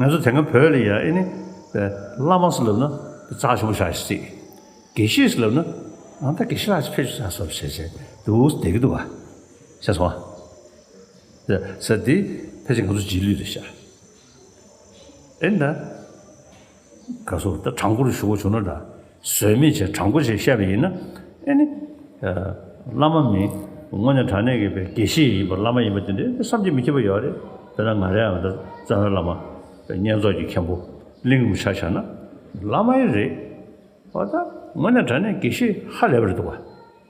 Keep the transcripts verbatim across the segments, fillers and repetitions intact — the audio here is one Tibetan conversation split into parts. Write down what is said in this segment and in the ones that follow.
ང་ཚོ་དེ་སྔ་བོད་ལ་ཡ་ཨེ་ནི་བླ་མ་ཟེར་ལབ་ན་རྩ་ཆེན་པོ་ཆགས་ཤིག་སྲིད། དགེ་བཤེས་ཟེར་ལབ་ན་ཨ་ད་དགེ་བཤེས་ལགས་ཕེབས་ཤིག་ཟེར་བྱས་བྱས་འདུག་བསྡད་ཀྱི་འདུག་བ། ཤེས་སོང་ཨ། ཟེར་འདི་ཕལ་ཆེར་ང་ཚོ་རྗེས་ལུས་རེད་ཤག་ཨེ་ད། ག་སོ་ད་གྲངས་འབོར་ཞུ་བ་བྱུང་ན་འདྲ། བཟོད་མེད་བྱས་དྲང་པོ་བྱས་བཤད་པ་ཡིན་ན། ཨེ་ནི། བླ་མ་མིན། དངོས་གནས་དྲང་གནས་ཀྱི་པའི་དགེ་བཤེས་ཡིན་པ་བླ་མ་ཡིན་པ་དེ་འདྲའི་བསམ་གྱིས་མི་ཁྱབ་པ་ཡོད་རེད། དཔེར་ན་ང་རའི་ཨ་ད་རྩ་བའི་བླ་མ། བསྙེན་རྫོགས་ཀྱི་མཁན་པོ། གླིང་རིན་པོ་ཆེ་བཞག་ན། བླ་མ་ཡིན་རེད། འོ་ད་དངོས་གནས་དྲང་གནས་དགེ་བཤེས་ཧ་ལས་པ་རེད་འདུག་བ།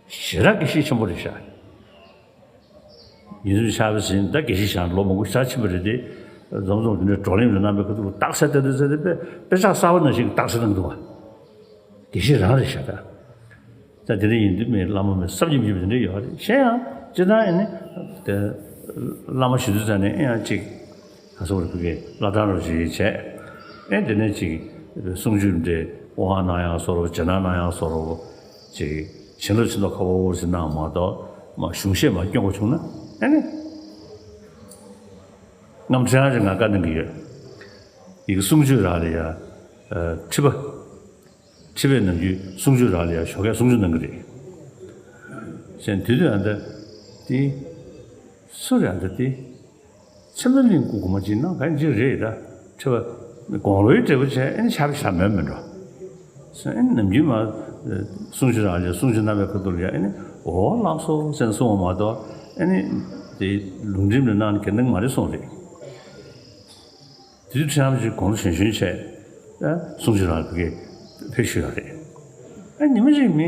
ཞེ་དྲག་དགེ་བཤེས་ཆེན་པོ་རེད་ཤག་ཉིན་རེ་ཆགས་པའི་ཟིན་ད་དགེ་བཤེས་ཤག་ལོ་མང་པོ་ཞེ་དྲག་ཕྱིན་པ་རེད་དེ། འཛོམས་འཛོམས་དེ་འདྲའི་བགྲོ་གླེང་རེ་གནང་པའི་ཁ་ཐུག་རྟགས་གསལ་ལྟ་དུས་ཚོད་དེ་དཔེ་དཔེ་ཆ་གསར་པ་ནང་བཞིན་རྟགས་གསལ་གནང་འདུག་བ། དགེ་བཤེས་རང་རེད་ཤག་ད། ད་དེ་འདྲ་ཡིན་དུས་མི་བླ་མ་མི་བསམ་གྱིས་མི་ཁྱབ་པ་དེ་འདྲ་ཡོད་རེད། གཞན་ཡང་སྤྱིར་བཏང་ཡིན་ནི། དེ། བླ་མ་ཞུ་དུས་ཙང་ནས་ཨེ་ཡང་གཅིག་ག་སོགས་རེད་ཕ་གི་བླ་བྲང་རུ་ཞིག་བྱས། ཨེ་དེ་ནས་གཅིག་གསུང་ཆོས་འདྲ་དབང་གནང་ཡང་སོ་རོ་རྗེས་གནང་གནང་ཡང་སོ་རོ། གཅིག་བྱིན་རླབས་ཕྱིན་ཐོག་ཁ་བོ་བོ་ཞིག་གནང་མ་གཏོགས་མ་གཞུང་བཤད་མ་སྐྱོན་པ་བྱུང་ན་ཨེ་ནི། རྔམ་ཆེན་ཞིག་ང་བཀའ་གནང་གི་ཡོད། ཡི་གེ་གསུང་ཆོས་རག་ལ་ཡ། ཁྲི་པ། ཁྲི་པའི་ནམ་རྒྱུན་གསུང་ཆོས་རག་ལ་ཡ་ཞོགས་ཀས་གསུང་ཆོས་གནང་གི་རེད། ཟེར་དུས་དུས་ཨ་ད། དེ། སུ་རེད་ཨ་ད་དེ། ཚེ་མ་གླིང་སྐུ་གོང་མ་ཅིག་ནང་ག་ཅིག་རེད་ད། ཁྲི་པ། དགུང་ལོའི་འབྲས་བུ་བྱས་ཨེ་ནི་ཆར་པ་ཞག་མེད་མི་འགྲོ། ཟེར་ཨེ་ནི་ནམ་རྒྱུན་མ། གསུང་ཆོས་རང་ལས་གསུང་ཆོས་གནང་བའི་ཁ་ཐུག་ལ་ཡ་ཨེ་ནི་འོ་ལགས་སོ་ཟེར་ནས་གསུང་བ་མ་གཏོགས་ཨེ་ནི། དེ་ལུང་འདྲེན་མི་གནང་གི་གནང་མ་རེད་གསུངས་རེད། དེ་དུས་ཁྲི་རྣམ་ཆེན་དགུང་ལོ་གཞོན་གཞོན་བྱས། གསུང་ཆོས་རང་ཕ་གིར་ཕེབས་བཞུགས་ཡོད་རེད། ཨ་ཉི་མ་གཅིག་མི།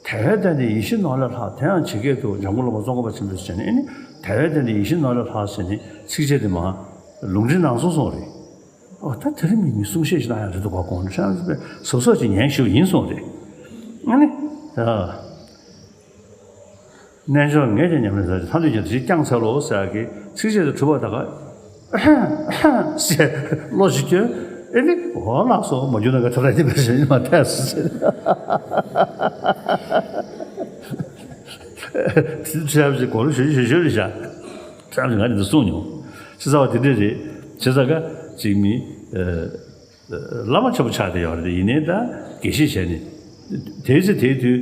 དལ་བས་བརྟེན་ཏེ་ཡིད་བཞིན་ནོར་ལས་ལྷག་དེ་ཡང་ཇི་སྐད་དུ་འཇམ་མགོན་བླ་མ་ཙོང་ཁ་པ་ཆེན་པོས་ཟེར་ནས་ཨེ་ནི་དལ་བས་བརྟེན་ཏེ་ཡིད་བཞིན་ནོར་ལས་ལྷག་ཟེར་ནས་ཚིགས་བཅད་དེ་མ། ལུང་འདྲེན་གནང་སོང་གསུངས་རེད། ཨོ་ད་དེ་རིང་མི་མི་གསུང་བཤད་ཞིག་གནང་ཡག་རེད་འདུག་ག་དགོངས་ཁྲ་ཟབ་ཟབ་སོ་སོ་ཅིག་ཉན་ཞུ་ཡིན་གསུངས་རེད། ཨ་ནི། རྣལ་འབྱོར་ངས་ཀྱང་ཉམས་ལེན་མཛད་ཅིང་ཐམས་ཅད་ཀྱིས་དེ་ཅིག་བསྐྱངས་འཚལ་ལོ་ཟེར་གི་ཚིགས་བཅད་དུ་གྲུབ་པ་ད་ག་ཧ་ཧ་ཟེར་བློ་ཞིག་སྐྱོན། ཨེ་ནི་འོ་ལགས་སོ་མ་གྱུར་ན་ག་ཐ་ཐ་ཉི་མ་ཞིག་མ་ཐལ་སོ་ཟེར། དེ་ཚོ་ཁྲ་ཟབ་ཟབ་གོ་རུ་ཞུ་ཞུ་ཞུ་རེད་ཤག་ཁྲ་ཟབ་ཟབ་ང་འདི་གསུངས་མྱོང་། ཆི་ཟེར་བ་དེ་འདྲས་རེད། ཆི་ཟེར་ག་ཅིག་མི། བླ་མ་ཆེན་པོ་ཆགས་བསྡད་ཡོད་རེད། ཡིན་ནའི་ད་དགེ་བཤེས་བྱས་ནས། དེའི་ཚེ་དེའི་དུས་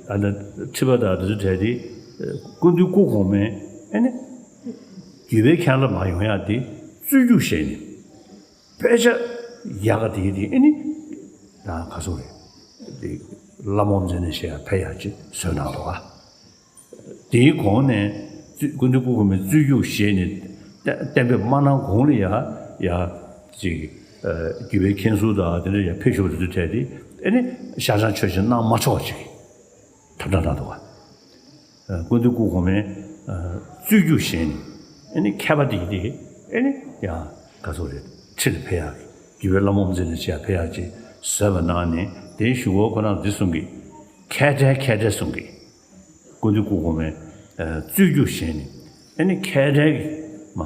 ཨ་ནི་ཁྲི་པ་དང་དེ་ཚོ་གྲས་དེ་སྐུ་མདུན་སྐུ་གོང་མའི་ཨ་ནི་བརྒྱུད་པའི་མཁན་སློབ་མར་ཡོང་ཡག་དེ་རྩོད་རྒྱུགས་བྱས་ནས་དཔེ་ཆ་ཡག་ག་དེ་དེ་ཨ་ནི་ད་ག་སོ་རེད། དེ་བླ་མ་དབུ་མཛད་ནས་བཤད་ཡག་ཕེབས་ཡག་ཅིག་བཟོས་གནང་འདུག་ག་དེའི་གོང་ནས་སྐུ་མདུན་སྐུ་གོང་མའི་རྩོད་རྒྱུགས་བཞེས་ནས་གཏན་གཏན་འབེབས་མ་གནང་གོང་ལ་ཡ་ཡ་ཅིག་བརྒྱུད་པའི་མཁན་ཟུར་དང་དེ་འདྲ་ཡ་ཕེབས་ཞུགས་པ་དེ་ཚོ་གྲས་དེ་ཨེ་ནི་ཤར་བྱང་ཆོས་ཀྱི་གནང་མ་ཆོག་ཅིག་ཐབས་བརྡ་གནང་འདུག་བ། སྐུ་མདུན་སྐུ་གོང་མའི་རྩོད་རྒྱུགས་བཞེས་ནས་ཨེ་ནི་མཁས་པ་དེ་དེ་ཨེ་ནི་ཡ་ག་ཚོད་རེད་ཁྲི་ལ་ཕེབས་ཡག་གི་བརྒྱུད་པའི་བླ་མ་དབུ་མཛད་ནས་ཅིག་ཡ་ཕེབས་ཡག་ཅིག་བཟོས་པ་གནང་ནས་དེའི་གཞུག་གུ་ཁོ་རང་འདི་གསུང་གི་མཁས་གྲལ་མཁས་གྲལ་གསུང་གི་སྐུ་མདུན་སྐུ་གོང་མའི་རྩོད་རྒྱུགས་བཞེས་ནས་ཨེ་ནི་མཁས་གྲལ་གྱི་མ་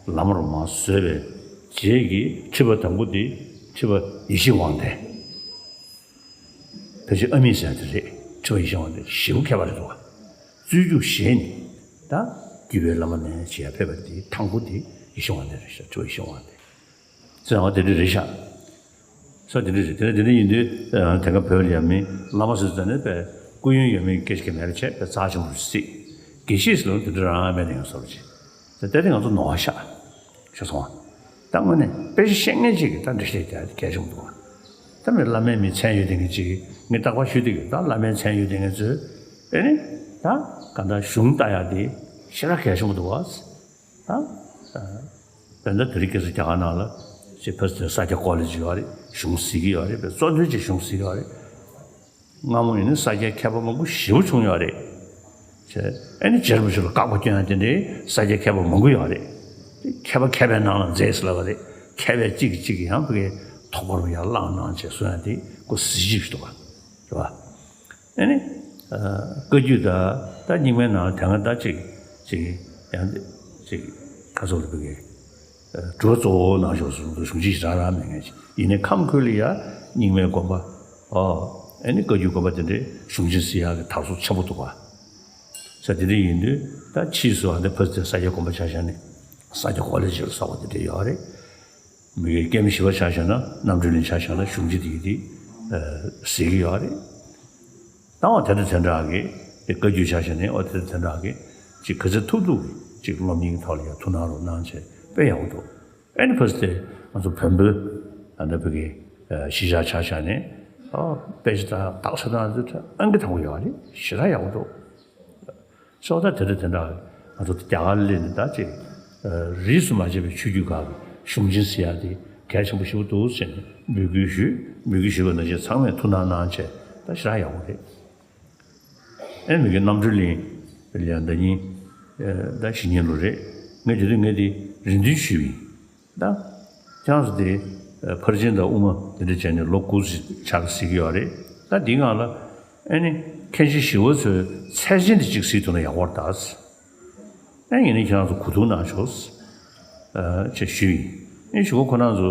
བླ་མ་རུ་མ་བཟོས་པའི་རྗེས་ཀྱི་ཁྲི་པ་དང་པོ་དེ་ཁྲི་པ་ཡེ་ཤེས་དབང་ལྡན། ཕལ་ཆེར་ཨ་མྱེས་ཟེར་དེ་རེད། ཁྲི་པ་ཡེ་ཤེས་དབང་ལྡན་ཞེ་པོ་མཁས་པ་རེད་འདུག་བ། རྩོད་རྒྱུགས་བཞེས་ནས་ད་བརྒྱུད་པའི་བླ་མ་ནས་བྱེད་ཡ་ཕེབས་པ་དེ་དང་པོ་དེ་ཡེ་ཤེས་དབང་ལྡན་རེད་ཤག་ཁྲི་པ་ཡེ་ཤེས་དབང་ལྡན། ཟེར་བ་དེ་འདྲ་རེད་ཤག་ས་དེ་འདྲ་རེད། དེ་ནས་དེ་འདྲ་ཡིན་དུས་དེ་སྔ་བོད་ལ་ཡ་མི་བླ་མ་ཟེར་ཙམ་ནས་པའི་སྐུ་ཡོན་ཡོད་མེད་སྐད་ཆ་གང་མེད་པ་བྱས་པའི་རྩ་ཆེན་པོ་རེད་སྲིད། དགེ་བཤེས་ཟེར་ལབ་དེ་འདྲ་རང་མེད་ནས་ཡོང་བཟོ་འདྲ་བྱས། དེ་ལྟ་དེ་ང་ཚོ་ནོར་བ་ཤག་ཤེས་སོང་ང་། ད་དངོས་གནས་དཔེ་ཆ་ཤེས་མཁན་ཅིག་གིས་ད་འདྲ་བཤད་རྒྱག་གལ་ཆེན་པོ་འདུག་བ། ད་མི་བླ་མའི་མི་མཚན་ཡོད་དེ་ངས་ཅིག་ངས་རྟག་པར་ཞུས་དེ་གི་ད་བླ་མའི་མཚན་ཡོད་དེ་ངས་ཚོས་ཨེ་ནི་ད་ག་ད་གཞུང་ལྟ་ཡག་དེ་ཞེ་དྲག་གལ་ཆེན་པོ་འདུག་བ། ད། བོད་ཟླ་དེ་རིང་ཁ་སང་རྒྱ་གར་ནང་ལ་ཅིག་ཕར་ཚུར་ས་སྐྱ་ཀོ་ལེ་ཇི་ཡོད་རེད། གཞུང་གཟིགས་ཀྱི་ཡོད་རེད། བཙོན་དོན་ཅིག་གཞུང་གཟིགས་ཀྱི་ཡོད་རེད། སྔ་མོ་ཡིན་ན་ས་སྐྱའི་མཁས་པ་མང་པོ་ཞེ་པོ་བྱུང་ཡོད་རེད། ཨ་ནི་རྗེ་རིན་པོ་ཆེ་ལ་བཀག་པ་སྐྱོན་ཡ་དེ་འདྲའི་ས་སྐྱའི་མཁས་པ་མང་པོ་ཡོད་རེད། མཁས་པ་མཁས་པའི་ནང་ལ་མཛེས་ཟེར་ལབ་པ་རེད། མཁས་པའི་གཅིག་གིས་གཅིག་གི་ཡང་བུ་གའི་ཐོག་པར་ཡར་བླངས་གནང་བྱས་གསུང་ཡ་དེ་ཁོ་གཟི་བརྗིད་ཞིག་འདུག་བ། རེད་བ། ཨ་ནི། བཀའ་བརྒྱུད་ད་ད་རྙིང་མའི་ནང་ལ་དེ་སྔ་ད་ཅིག་ཅིག་ཡང་ཅིག་ཁ་སོགས་ལ་བུ་གའི་གྲུབ་པ་གཙོ་བོ་གནང་ཕྱོགས་སུ་གཞུང་ཆེན་ཞིག་རང་རང་མེད་མཁན་ཅིག་ཡིན་ནའི་ཁམས་ཁུལ་ལ་ཡ་རྙིང་མའི་དགོན་པ། ཨོ། ཨ་ནི་བཀའ་བརྒྱུད་དགོན་པ་དེ་འདྲའི་གཞུང་ཆེན་ཟེར་ཡག་གི་དར་སྲོལ་ཆེན་པོ་འདུག་བ། ས་དེ་འདྲ་ཡིན་དུས་ད་ཕྱིས་སུ་ཨ་ནི་ཕར་ཚུར་ས་སྐྱ་དགོན་པ་ཆ་བཞག་ནས་ས་སྐྱ་ཀོ་ལེ་ཇི་ལ་ས་བ་དེ་འདྲ་ཡོད་རེད། མི་གི་སྐྱེ་མི་ཞི་བ་ཆ་བཞག་ན། རྣམ་གྲོལ་གླིང་ཆ་བཞག་ན་གཞུང་ཆེན་དེ་གི་དེ་ཨ་གཟིགས་ཀྱི་ཡོད་རེད། ད་འོ་དེ་འདྲ་དེ་འདྲ་གི་དེ་བཀའ་བརྒྱུད་ཆ་བཞག་ནས་འོ་དེ་འདྲ་དེ་འདྲ་གི་ཅིག་ག་ཚོད་ཐུབ་ཐུབ་ཅིག་སློབ་གཉེར་གྱི་ཐོག་ལ་ཡང་ཐུགས་སྣང་རོགས་གནང་བྱས་དཔེ་ཡག་པོ་འདུག་ཨ་ནི་ཕ་སི་དེ་ང་ཚོ་བོན་པོའི་ཨ་ནི་བོད་ཀྱི་ཨ་གཞིས་ཆགས་ཆ་བཞག་ནས་ཨ་དཔེ་ཆ་ད་དག་ས་དང་དུ་ཨང་ཀི་དང་པོ་ཡོད་རེད། ཞེ་དྲག་ཡག་པོ་འདུག་སོགས་ད་དེ་འདྲ་དེ་འདྲ་ང་ཚོ་རྒྱ་གར་སླེབས་ནས་ད་ཅིག་ཨ་རིས་སུ་མ་ཆད་པའི་ཆོས་བརྒྱུད་ཁག་གི་གཞུང་ཆེན་ཟེར་ཡག་དེ་གལ་ཆེན་པོ་ཞེ་པོ་འདུག་ཟེར་ནས་འབོད་སྐུལ་ཞུས། འབོད་སྐུལ་ཞུས་པ་ནང་བཞིན་ཚང་མས་ཐུགས་སྣང་གནང་བྱས་ད་ཞེ་དྲག་ཡག་པོ་རེད། ཨེ་མི་གི་རྣམ་གྲོལ་གླིང་ལ་ཡང་ཟླ་ཉིན་ཨེ་ད་གཞེས་ནིང་ལོ་རེད། ངས་དེ་དུས་ངས་དེ་རེ་འདུན་ཞུས་པ་ཡིན། ད་ཁྱེད་རང་ཚོ་དེ་ཨེ་ཕར་ཕྱིན་དང་དབུ་མ་དེ་འདྲ་བྱས་ནས་ལོ་དགུ་ཙམ་ཆགས་ཀྱི་ཡོད་རེད། ད་འདིའི་སྒང་ལ་ཨེ་ནི་མཁན་ཆེན་ཞི་བ་འཚོའི་ཚད་ཆེན་དེ་གཅིག་གཟིགས་ཐུབ་ན་ཡག་པོ་རེད་ད། ཨེ་ཡིན་ནའི་ཁྱེད་རང་ཚོ་གོ་བསྡུར་གནང་ཤོག་ཨེ་ཅེས་ཞུས་ཡིན། ཨེ་ཞུ་གོ་ཁོ་རང་ཚོ་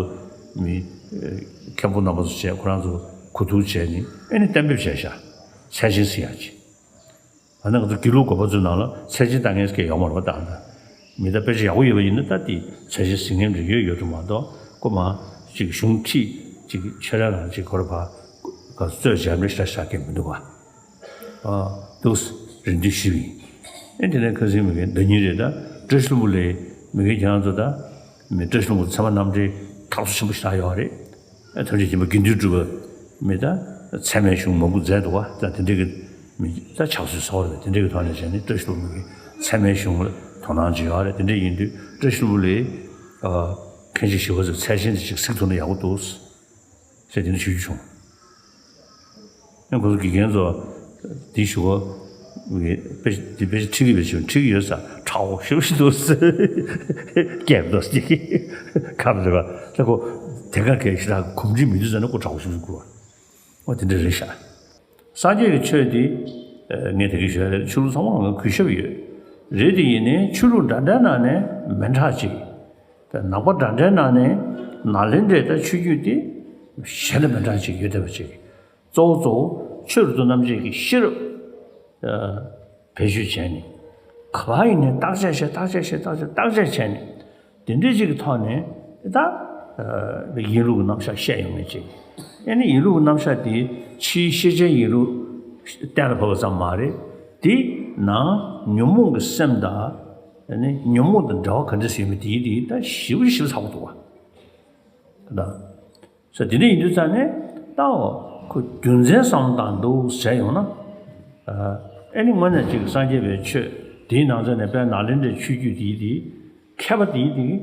མི་ཨེ་མཁན་པོ་རྣམ་པ་ཚོ་བྱས་ཁོ་རང་ཚོ་གོ་བསྡུར་བྱས་ནས་ཨེ་ནི་གཏན་འབེབས་བྱས་ཤག་ཚད་ཆེན་ཟེར་ཡག་ཅིག་ཨ་ནི་ང་ཚོ་དགེ་ལུགས་དགོན་པ་ཚོའི་ནང་ལ་ཚད་ཆེན་ལྟ་མཁན་སྐད་ཡོད་མ་རེད་པ། ད་ད་མི་ད་དཔེ་ཆ་ཡག་པོ་ཡོད་པ་ཡིན་ན་ད་དེ་ཚད་ཆེན་གཟིགས་མཁན་རེ་ཡོད་ཡོད་དུ་མ་གཏོགས་ཁོ་མ་ཅིག་གཞུང་ཁྲིད་ཅིག་ཆོས་ར་རང་ཅིག་ཁོ་ར་ཕ་ག་རྩོད་བྱས་མི་ཤ་ཤ་སྐད་མི་འདུག་བ། ཨ་འདུག་རེ་འདུན་ཞུས་པ་ཡིན། ཨེ་དེ་ནས་ཁ་སང་མི་གི་ཟླ་ཉིན་རེད། ད་བཀྲ་ཤིས་ལྷུན་པོ་ལས་མི་གི་ཁྱེད་རང་ཚོ་ད་མི་བཀྲ་ཤིས་ལྷུན་པོ་ཚད་མ་རྣམ་འགྲེལ་ཐག་གཅོད་ཆེན་པོ་ཞིག་ཡོད་རེད། ཐམས་ཅད་མཁྱེན་པ་དགེ་འདུན་གྲུབ་པ་མི་ད་ཚད་མའི་གཞུང་མང་པོ་མཛད་འདུག་བ། ད་དེ་འདྲའི་གི་མི་ད་ཕྱག་སྲོལ་སོགས་རེད། དེ་འདྲའི་གི་ཐོག་ནས་བྱས་ནས་བཀྲ་ཤིས་ལྷུན་པོ་གི་ཚད་མའི་གཞུང་ལ་དོ་སྣང་བྱེད་ཡོད་རེད། དེ་འདྲ་ཡིན་དུས་བཀྲ་ཤིས་ལྷུན་པོ་ལས་མཁན་ཆེན་ཞི་བ་འཚོའི་ཚད་ཆེན་དེ་ཅིག་གཟིགས་ཐུབ་ན་ཡག་པོ་འདུག་ཟེར་དེ་འདྲ་ཞུ་རྒྱུ་བྱུང་། ཡང་ཁོ་ཚོ་དགེ་རྒན་ཚོ་འདི་ཞུ་བ་དཔེ་འདི་དཔེ་ཁྲིད་ཀྱི་ཡོད་ཞུ་ཁྲིད་ཀྱི་ཡོད་ས་ཁྲ་བོ་ཞུ་ཞུ་འདུག་ཟེར་སྐད་མདོ་ཅིག་ཁམས་རེད་པ། ད་ཁོ་དེ་ག་གལ་ཞེ་དྲག་གོམས་འདྲིས་མི་འདུག་ཟེར་ན་ཁོ་དྲག་པོ་ཞིག་བསྐུར་བ། འོ་དེ་འདྲ་རེད་ཤག་སངས་རྒྱས་ཀྱི་ཆོས་འདི་ཨ་ངས་དེ་ག་ཞུ་ཡ་རེད། ཆོས་ལུགས་ཚང་མ་ལ་ང་གུས་ཞབས་ཡོད་རེད། དེ་ཡིན་ནའི་ཆོས་ལུགས་འདྲ་འདྲའི་ནང་ནས་མི་འདྲ་ཅིག་ད་ནང་པ་འདྲ་འདྲའི་ནང་ནས་ནཱ་ལེནྡྲའི་ད་ཆོས་བརྒྱུད་དེ་གཞན་དང་མི་འདྲ་ཅིག་ཡོད་བསྡད་པ་ཅིག་གཙོ་བོ་གཙོ་བོ་ཆོས་རབ་ཏུ་རྣམ་འབྱེད་ཀྱི་ཤེས་རབ་ཨ་བེད་སྤྱོད་བྱས་ནས་ག་པར་ཡིན་ནའི་བརྟག་དཔྱད་བྱས་བརྟག་དཔྱད་བྱས་བརྟག་དཔྱད་བརྟག་དཔྱད་བྱས་ནས་དེ་འདྲའི་ཅིག་གི་ཐོག་ནས་ད་ཨ་ཡིན་ལུགས་ཀྱི་རྣམ་གཞག་བཤད་ཡོང་མཁན་ཅིག་ཨེ་ནི་ཡིན་ལུགས་ཀྱི་རྣམ་གཞག་དེ་ཕྱིའི་ཤེས་བྱའི་ཡིན་ལུགས་གཏན་ལ་ཕབ་པ་ཙམ་མ་རེད། དེ་ནང་ཉོན་མོངས་ཀྱི་སེམས་དང་ཨེ་ནི་ཉོན་མོངས་དང་འབྲེལ་བ་ག་འདྲ་ཞིག་ཡོད་མེད་དེ་དེ་ད་ཞིབ་ཞིབ་ཚགས་པོ་འདུག་བ། ད། ས་དེ་འདྲ་ཡིན་དུས་ཙང་ནས་ད་འོ་ཁོ་རྒྱུ་མཚན་བསམ་བློ་བཏང་འདུག་ཟེར་ཡོང་ན། ཨ་ཨེ་ནི་དངོས་གནས་ཅིག་སངས་རྒྱས་པའི་ཆོས་དེའི་ནང་ཚན་ནས་དཔལ་ནཱ་ལེནྡྲའི་ཆོས་བརྒྱུད་དེའི་དེའི་མཁས་པ་དེའི་དེའི་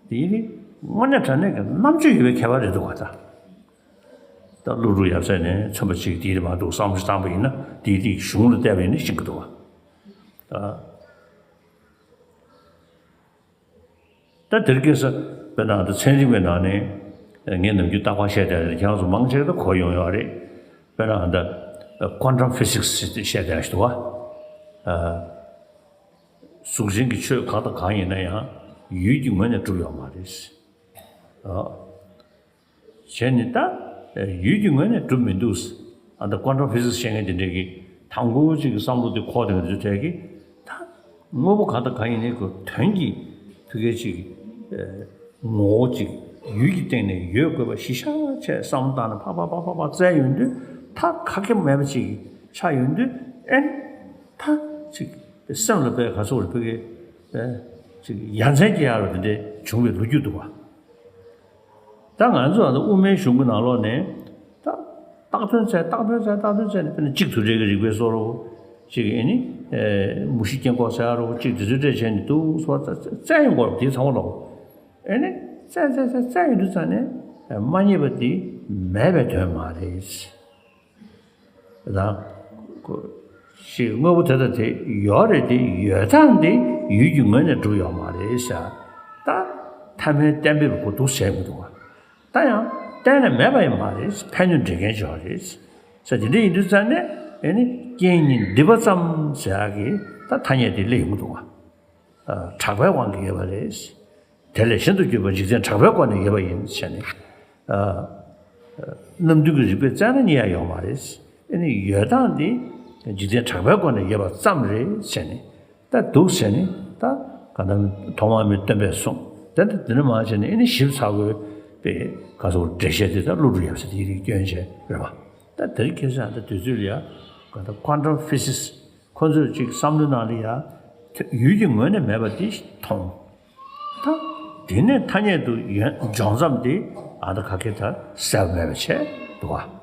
དེའི་དེ་དངོས་གནས་དྲང་གནས་ཀྱི་རྣམ་དཔྱོད་ཡོད་པའི་མཁས་པ་རེད་འདུག་བ། ད་ད་ཀླུ་སྒྲུབ་ཡབ་སྲས་ནས་མཚོན་པ་ཅིག་དེའི་དེ་མ་འདུག་བསམ་བློ་ཞིག་བཏང་པ་ཡིན་ན་དེའི་དེའི་གཞུང་ལ་བལྟས་པ་ཡིན་ན་ཤེས་ཀྱི་འདུག་བ། ད། ད་དེར་སྐྱེས་ས་དཔེར་ན་ད་ཚན་རིག་པའི་ནང་ནས་ངས་ནམ་རྒྱུན་རྟག་པར་བཤད་བསྡད་རེད། ཁྱེད་རང་ཚོ་མང་ཆེ་ད་གོ་ཡོང་ཡོད་རེད། དཔེར་ན་ད་quantum physics་ཞེས་བཤད་བསྡད་ཞིག་འདུག་བ། གཟུགས་ཅན་གྱི་ཆོས་གང་དང་གང་ཡིན་ན་ཡང་ཡུལ་གྱི་ངོས་ནས་གྲུབ་ཡོད་མ་རེད། བྱས་ནས་ད་ཡུལ་གྱི་ངོས་ནས་གྲུབ་མི་འདུག་ཨ་ད་quantum physics་བཤད་མཁན་དེ་འདྲས་ཀྱིས་དང་པོ་གཅིག་གི་བསམ་བློ་དེ་འཁོར་དེ་འདྲ་ཚོའི་གྲས་ཀྱིས་ད་དངོས་པོ་གང་དང་གང་ཡིན་ནའི་ཁོ་དོན་གྱི་ཕ་གི་གཅིག་ངོ་བོ་གཅིག་ཡུལ་གྱི་སྟེང་ནས་ཡོད་དགོས་པ་གཞི་བཞག་བྱས་བསམ་བློ་བཏང་ནས་ཕར་ཕར་ཕར་ཕར་ཕར་བཙལ་ཡོང་དུས་ད་ཁ་སྐད་མེད་པ་ཅིག་ཆགས་ཡོང་དུས་ཨེ་ད་ཅིག་སེམས་ལ་དཔེ་ག་ཚོད་རེད་ཕ་གི་ཅིག་ཡ་མཚན་སྐྱེ་ཡ་རུ་དེ་འདྲས་བྱུང་བའི་ལོ་རྒྱུས་འདུག་བ། ད་ང་ཚོ་ཨ་ད་དབུ་མའི་གཞུང་གི་ནང་ལོགས་ནས་ད་བཏགས་དོན་བཙལ་བཏགས་དོན་བཙལ་བཏགས་དོན་བཙལ་ནས་དཔེར་ན་གཅིག་ཐུགས་རྗེ་གི་རིགས་པའི་བཟོ་འདྲ་བོ་གཅིག་ཨེ་ནི་མུ་བཞི་དཀྱིལ་འཁོར་ཟེར་ཡ་འདྲ་བོ་གཅིག་དེ་ཚོའི་གྲས་བྱས་ནས་འདུག་སོ་བཙལ་ཡོང་གི་རེད་དེ་ཚང་མ་ལོག་ཨེ་ནི་བཙལ་བཙལ་བཙལ་བཙལ་ཡོང་དུས་ཙང་ནས་མ་རྙེད་པ་དེ་མེད་པའི་དོན་མ་རེད། རང་། ཞེས་དངོས་པོ་དེ་དང་དེ་ཡོད་རེད་དེ་ཡོད་སྟངས་དེ་ཡུལ་གྱི་ངོས་ནས་གྲུབ་ཡོད་མ་རེད་ཤག་ད་ཐ་མལ་གཏན་འབེབས་ཁོ་འདུག་བྱས་མི་འདུག་བ། ད་ཡང་གཏན་ནས་མེད་པ་ཡང་མ་རེད། ཕན་གནོད་འབྲེལ་མཁན་ཅིག་ཡོད་རེད། ས་དེ་འདྲ་ཡིན་དུས་ཙང་ནས་ཨེ་ནི་རྐྱེན་གཉིས་འདུས་པ་ཙམ་ཟེར་ཡག་གི་ད་ཐ་སྙད་དེ་སླེབས་ཡོང་གི་འདུག་བ། གྲགས་པའི་དབང་གིས་ཡོད་པ་རེད། དེ་ལས་གཞན་དུ་གྱུར་པ་འཇིག་རྟེན་གྲགས་པའི་སྒོ་ནས་ཡོད་པ་ཡིན་ཟེར་ནས། རྣམ་བདུན་གྱི་རིགས་པས་བཙལ་ན་རྙེད་ཡ་ཡོད་མ་རེད། ཨེ་ནི་ཡོད་སྟངས་འདི་འཇིག་རྟེན་གྲགས་པའི་སྒོ་ནས་ཡོད་པ་ཙམ་རེད་ཟེར་ནས། ད་འདུག་ཟེར་ནས་ད་ག་ད་ཐོག་མར་མི་སྟོན་པས་གསུངས། དེ་འདྲ་དེ་འདྲ་མ་བྱས་ནས་ཨེ་ནི་ཞིབ་ཚགས་པོའི་ པའི་ག་ཚོད་འགྲེལ་བཤད་དེ་ད་ཀླུ་སྒྲུབ་ཡབ་སྲས་དེ་ཡི་རིགས་སྐྱོན་བྱས་རེད་པ། ད་དེར་ཁེལ་ས་ད་དུས་ཚོད་ལ་ཡ་ག་ད་ཀོན་ཊམ་ཕི་སིག་སི་ཁོ་ཚོས་ཅིག་བསམ་བློའི་ནང་ལ་ཡ་ཡུལ་གྱི་ངོས་ནས་མེད་པ་དེ་མཐོང་། ད་དེ་ནས་ཐ་སྙད་དུ་ཡོན་འཇོག་མཚམས་དེ་ཨ་ད་ག་གེ་ད་གསལ་པོ་མེད་པ་བྱས་འདུག་ག།